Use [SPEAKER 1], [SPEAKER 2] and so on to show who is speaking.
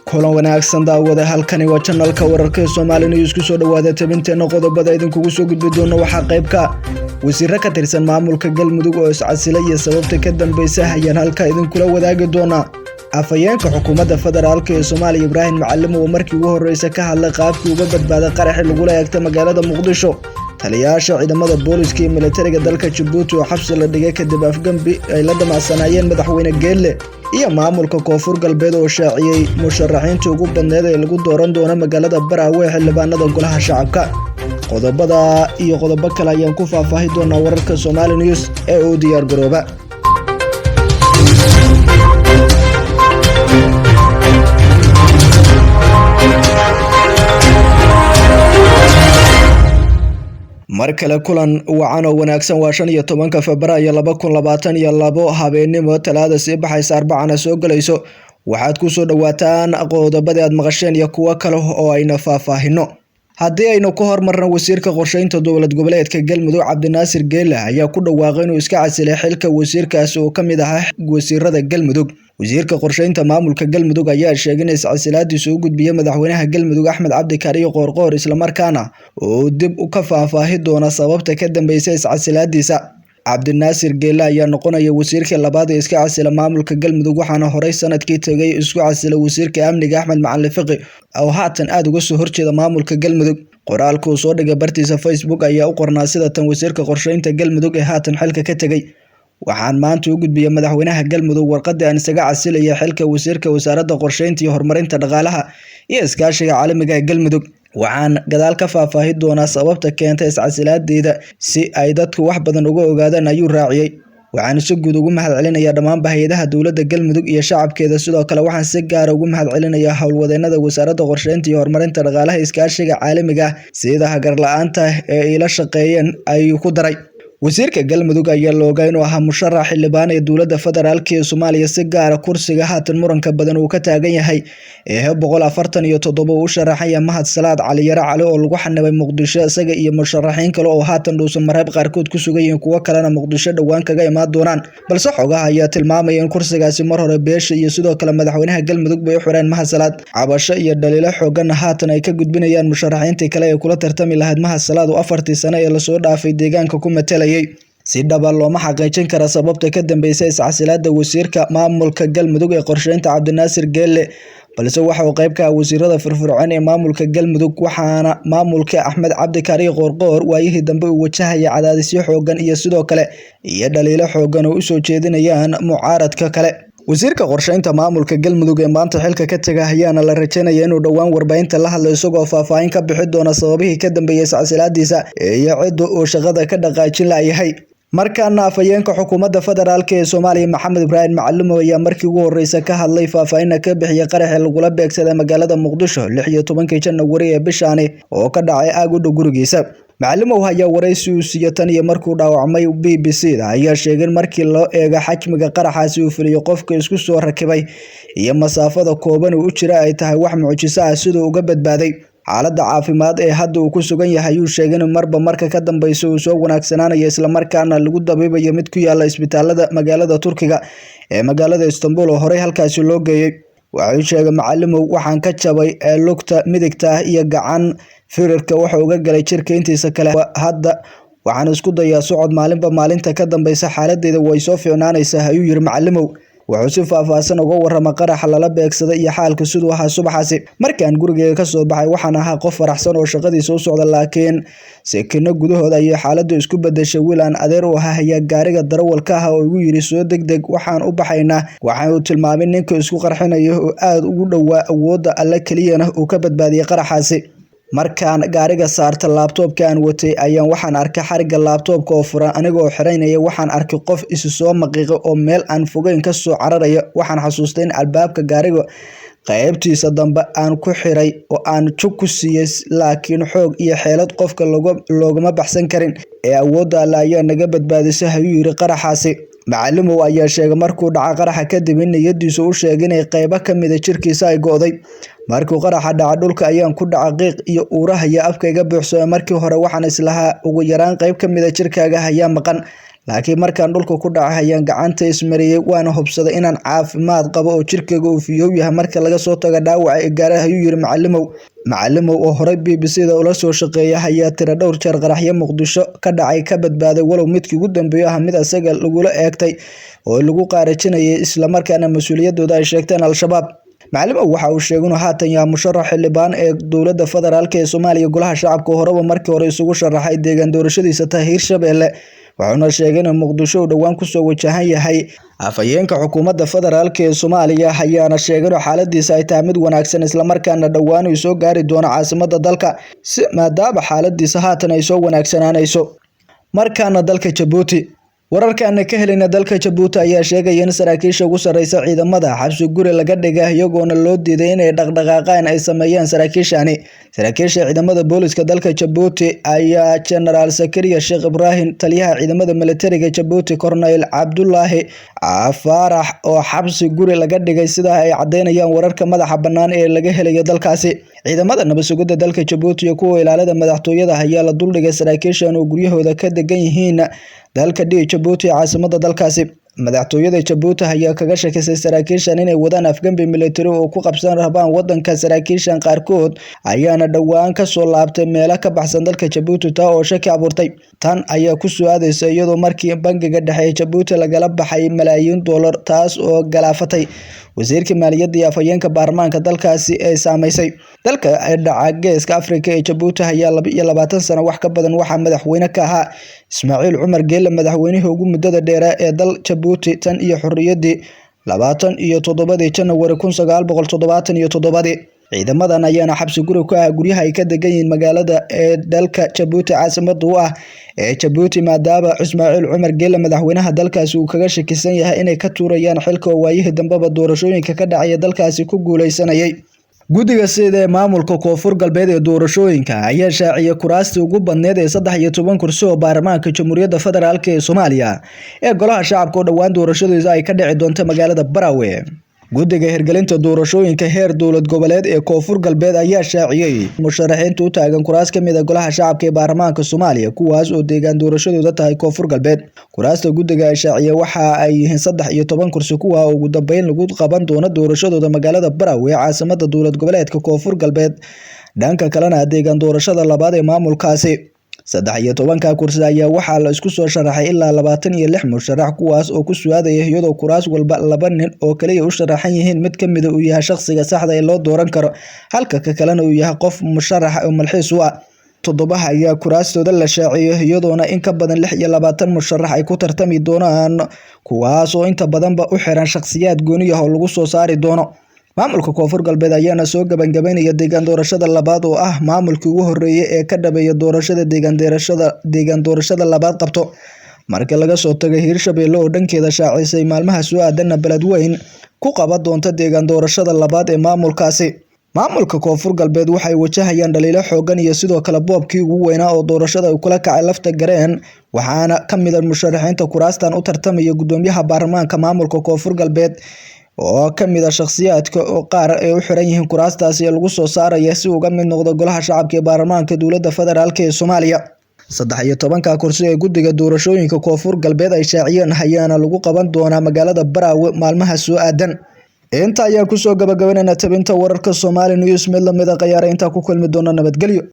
[SPEAKER 1] Kulan wanaagsan daawada, halkani waa janalka wararka ee Soomaali News. Ku soo dhawaada tabinteena qodobada idinkugu soo gudbi doono. Waxaa qaybka wasiiro ka tirsan maamulka Galmudug oo iscasilay iyo sababta ka dambeysa ayaan halka idinkula wadaagi doonaa. Afhayeenka xukuumadda federaalk ee Soomaaliya Ibraahim Macallim oo markii ugu horreysay ka hadlay qaabkii uga badbaaday qaraxii lagula eegtay magaalada Muqdisho. Taliyayaasha ciidamada booliska iyo militariga dalka Jabuuti oo xabsi la dhigay kadib afgambi ay la damacsanaayeen madaxweyne Geelle, iyo maamulka Koonfur Galbeed oo shaaciyey musharaxiinta ugu badneed ee lagu dooran doono magaalada Baraawe ee xildhibaanada golaha shacabka. Qodobada iyo qodobo kale ayaan ku faahfaahi doonaa wararka Soomaali News ee uu diyaar garooba. Mar kale kulan wacan oo wanaagsan. Waa 15-ka Febraayo 2022, habeenimo Talaada sii baxaysa, Arbacana soo galayso. Waxaad ku soo dhawaataan qodobadii aad maqasheen iyo kuwo kale oo ayna faahfaahino. Haddii aynu ku hormarno, wasiirka qorsheynta dowlad goboleedka Galmudug Cabdinaasir Geele ayaa ku dhawaaqay inuu iska casilay xilka wasiirkaasi oo ka mid ahaa wasiirada Galmudug. Wasiirka qorsheynta maamulka Galmudug ayaa sheegay in iscasilaadiisu u gudbiyey madaxweynaha Galmudug Axmed Cabdi Kaariyo Qoorqoor, islamarkaana uu dib ka faahfaahi doona sababta ka dambeysa iscasilaadiisa. Cabdinaasir Geele ayaa noqonaya wasiirka labaad ee iska casila maamulka Galmudug, waxaana horey sanadkii tegay isku casilay wasiirka amniga Axmed Macalin Fiqi oo haatan aada uga soo horjeeda maamulka Galmudug. Qoraalka uu soo dhigay bartiisa Facebook ayaa u qornaa sida tan: wasiirka qorsheynta Galmudug ee haatan xilka ka tegay, waxaan maanta u gudbiyey madaxweynaha Galmudug warqadii aan isaga casilaya xilka wasiirka wasaaradda qorsheynta iyo horumarinta dhaqaalaha iyo iskaashiga caalamiga ee Galmudug. Waxaan gadaal ka faahfaahi doonaa sababta keenta iscasilaadeyda si ay dadku wax badan uga ogaadaan, ayuu raaciyey. Waxaan si guud ugu mahadcelinayaa dhammaanba hay-adaha dowladda Galmudug iyo shacabkeeda. Sidoo kale waxaan si gaara ugu mahadcelinayaa howlwadeenada wasaaradda qorsheynta iyo horumarinta dhaqaalaha iskaashiga caalamiga ah sida hagar la-aanta ee ila shaqeeyeen, ayuu ku daray. Wasiirka Galmudug ayaa la ogaa inuu ahaa musharax xildhibaan ee dowladda federaalk ee Soomaaliya, si gaara kursiga haatan muranka badan uu ka taagan yahay ee 147 uu u sharaxaya Mahad Salaad Cali Yare Cali oo lagu xanibay Muqdisho, isaga iyo musharaxiin kale oo haatan dhuusan mareeb qaarkood ku sugan yihiin, kuwo kalena Muqdisho dhowaan kaga imaan doonaan. Balse xogaha ayaa tilmaamaya in kursigaasi mar hore beesha iyo sidoo kale madaxweynaha Galmudug bay u xireen Mahad Salaad. Cabasho iyo dhaliilo xooganna haatan ay ka gudbinayaan musharaxiintii kale ee kula tartami lahayd Mahad Salaad oo 4tii sano ee lasoo dhaafay deegaanka ku matalayay. Si dhaba looma xaqiijin kara sababta ka dambeysa iscasilaada wasiirka maamulka Galmudug ee qorsheynta Cabdinaasir Geele, balse waxa uu qayb ka ah wasiirada firfircoon ee maamulka Galmudug, waxaana maamulka Axmed Cabdi Kaariyo Qoorqoor waayihii dambe uu wajahaya cadaadisyo xoogan iyo sidoo kale iyo dhaliilo xoogan oo usoo jeedinayaan mucaaradka kale. Wasiirka qorsheynta maamulka Galmudug ee maanta xilka ka taga ayaana la rajaynaya inuu dhowaan warbaahinta la hadlo, isagoo faahfaahin ka bixi doona sababihii ka dambeeyay iscasilaadiisa iyo cidda uu shaqada ka dhaqaajin layahay. Markaana afhayeenka xukuumadda federaalk ee Soomaaliya Maxamed Ibraahim Macalimo ayaa markii ugu horreysay ka hadlay, faahfaahinna ka bixiyay qaraxii lagula beegsaday magaalada Muqdisho 16-kii Janawari ee bishaani oo ka dhacay aag u dhow gurigiisa. Macalimow ayaa waraysi uu siiyey tan iyo markuu dhaawacmay BBC da ayaa sheegay in markii loo eego xajmiga qaraxaasi uu fuliyo qofka isku soo rakibay iyo masaafada kooban uu u jira ay tahay wax mucjiso ah siduu uga badbaaday. Xaaladda caafimaad ee hadda uu ku sugan yahay ayuu sheegay in marba marka ka dambeysa uu soo wanaagsanaanayo, islamarkaana lagu dabiibayo mid ku yaala isbitaalada magaalada Turkiga ee magaalada Istanbul oo horey halkaasi loo geeyey. Waxuu sheegay Macalimow, waxaan ka jabay ee lugta midigta ah iyo gacan firirka waxa uga galay jirka intiisa kale. Hadda waxaan isku dayaa socod, maalinba maalinta ka dambeysa xaaladeyda way soo fiicnaanaysaa, ayuu yiri Macalimow. Wuxuu si faahfaahsan uga warramay qaraxa lala beegsaday iyo xaalka siduu ahaa subaxaasi. Markaan gurigeyga ka soo baxay waxaan ahaa qof faraxsan oo shaqadiisa u socda, laakiin sekino gudahooda ayay xaaladdu isku bedeshay. Wiil aan adeer u ahaa ayaa gaariga darawalka ah oo igu yiri soo degdeg, waxaan u baxaynaa. Waxa uu tilmaamay ninka isku qarxinaya oo aada ugu dhowaa awoodda Alle keliyana uu ka badbaadiyey qaraxaasi. Markaan gaariga saarta laabtoobka aan watay ayaan waxaan arkay xarigga laabtoobka oo furan, anigoo xiranaya waxaan arkay qof isu soo maqiiqay oo meel aan fogeyn ka soo cararaya. Waxaan xasuustay in albaabka gaariga qaybtiisa dambe aan ku xiray oo aan jug ku siiyey, laakiin xoog iyo xeelad qofka loogama baxsan karin ee awoodda Alle ayaa naga badbaadisay, ayuu yiri qaraxaasi. Macalimow ayaa sheegay markuu dhaca qaraxa kadib in niyadiisu u sheegay inay qaybo ka mid a jirkiisa ay go'day. Markuu qaraxa dhaca dhulka ayaan ku dhaca, qiiq iyo uurahaya afkayga buuxsamay. Markii hore waxaan islahaa ugu yaraan qayb ka mid a jirkaaga ayaa maqan, Laakiin markaan dhulka ku dhacay ayaan gacanta ismariyay, waana hubsaday inaan caafimaad qabo oo jirkeyga uu fiyow yahay marka laga soo tago dhaawaca i gaaray, ayuu yiri Macalimow. Macalimow oo horey BBC-da ula soo shaqeeyay ayaa tiro dhowr jeer qaraxyo Muqdisho ka dhacay ka badbaaday, walow midkii ugu dambeeyay ahaa mid asaga lagula eegtay oo lagu qaarajinayay, isla markaana mas'uuliyadooda ay sheegteen Al-Shabaab. Macalimow waxa uu sheegay inuu haatan yahay musharax xildhibaan ee dowladda federaalk ee Soomaaliya golaha shacabka horeba markii hore isugu sharaxay deegaan doorashadiisa tahay Hirshabelle, wuxuuna sheegay in Muqdisho uu dhowaan kusoo wajahan yahay. Afhayeenka xukuumadda federaalk ee Soomaaliya ayaana sheegay in xaaladiisa ay tahay mid wanaagsan, isla markaana dhowaan uu soo gaari doono caasimadda dalka, si maadaama xaaladiisa haatan ay soo wanaagsanaanayso. Markaana dalka Jabuuti, wararkaana ka helayna dalka Jabuuti ayaa sheegaya in saraakiisha ugu sarreysa ciidamada xabsi guri laga dhigay, iyagoona loo diiday inay dhaqdhaqaaqaan ay sameeyaan saraakiishani. Saraakiisha ciidamada booliska dalka Jabuuti ayaa Generaal Sakariya Sheekh Ibraahim, taliyaha ciidamada militariga Jabuuti Cornel Cabdulaahi Faarax oo xabsi guri laga dhigay, sida ay cadeynayaan wararka madaxa bannaan ee laga helayo dalkaasi. Ciidamada nabad sugidda dalka Jabuuti iyo kuwa ilaalada madaxtooyada ayaa la duldhigay saraakiishan oo guryahooda ka degan yihiin dalka Jabuuti ee caasimadda dalkaasi. Madaxtooyada Jabuuti ayaa kaga shakisay saraakiishan inay wadaan afgambi militari oo ku qabsan rabaan wadanka. Saraakiishan qaarkood ayaana dhowaan ka soo laabtay meelo ka baxsan dalka Jabuuti, taa oo shaki abuurtay. Tan ayaa ku soo aadaysa iyadoo markii bangiga dhexe ee Jabuuti lagala baxay malaayiin doolar, taas oo galaafatay wasiirka maaliyadda iyo afhayeenka baarlamaanka dalkaasi ee saameysay. Dalka dhaca geeska Afrika ee Jabuuti ayaa 22 sano wax ka badan waxaa madaxweyne ka ahaa Ismaaciil Cumar Geelle, madaxweynihii ugu muddada dheeraa ee dal Jabuuti tan iyo xorriyaddii 27 Janawari 1977. Ciidamadan ayaana xabsi guri ku ah guryaha ay ka degan yihiin magaalada ee dalka Jabuuti caasimadda u ah ee Jabuuti, maadaama Ismaaciil Cumar Geelle madaxweynaha dalkaasi uu kaga shakisan yahay inay ka tuurayaan xilka oo waayihii dambeba doorashooyinka ka dhacaya dalkaasi ku guuleysanayay. Guddiga sida ee maamulka Koonfur Galbeed ee doorashooyinka ayaa shaaciyay kuraastii ugu badneyd ee 13 kursi oo baarlamaanka Jamhuuriyadda Federaalk ee Soomaaliya ee golaha shacabka oo dhowaan doorashadiisa ay ka dhici doonto magaalada Barawe. Guddiga hirgelinta doorashooyinka heer dowlad goboleed ee Koonfur Galbeed ayaa shaaciyay musharaxiinta u taagan kuraas ka mid ah golaha shacabka ee baarlamaanka Soomaaliya, kuwaas oo deegaan doorashadooda tahay Koonfur Galbeed. Kuraasta guddiga ay shaaciyay waxa ay yihiin 13 kursi, kuwa ugu dambeyn lagu qaban doono doorashadooda magaalada Barawe ee caasimadda dowlad goboleedka Koonfur Galbeed. Dhanka kalena, deegaan doorashada labaad ee maamulkaasi 13 kursi ayaa waxaa la isku soo sharaxay ilaa 26 musharax, kuwaas oo ku su'aadaya iyadoo kuraas walba laba nin oo kaliya u sharaxan yihiin, mid ka mid ah uu yahay shakhsiga saxda ee loo dooran karo, halka ka kalena uu yahay qof musharax oo malxiis u ah. 7 ayaa kuraastooda la shaaciyay, iyadoona in ka badan 26 musharax ay ku tartami doonaan, kuwaas oo inta badanba u xiran shakhsiyaad gooni ah oo lagu soo saari doono. Maamulka Koonfur Galbeed ayaana soo gabagabeynaya deegaan doorashada labaad oo ah maamulkii ugu horreeyay ee ka dhabeeya doorashada deegaan doorashada labaad qabto. Marka laga soo tagay Hirshabelle oo dhankeeda shaacisay maalmaha soo aadanna Beledweyne ku qaban doonta deegaan doorashada labaad ee maamulkaasi. Maamulka Koonfur Galbeed waxay wajahayaan dhaliilo xooggan iyo sidoo kale boobkii ugu weynaa oo doorashada ay kula kacay lafta gareen, waxaana ka mid ah musharaxiinta kuraastan u tartamaya gudoomiyaha baarlamaanka maamulka Koonfur Galbeed oo ka mid ah shakhsiyaadka oo qaar ay u xiran yihiin kuraastaasi ee lagu soo saaraya si uga mid noqdo golaha shacabka ee baarlamaanka dowladda federaalk ee Soomaaliya. 13 kursi ee guddiga doorashooyinka Koonfur Galbeed ay shaaciyeen ayaana lagu qaban doonaa magaalada Barawe maalmaha soo aadan. Inta ayaan kusoo gabagabaynaynaa tabinta wararka Somali News, mid lamid ah khiyaara intaa ku kulmi doona nabadgelyo.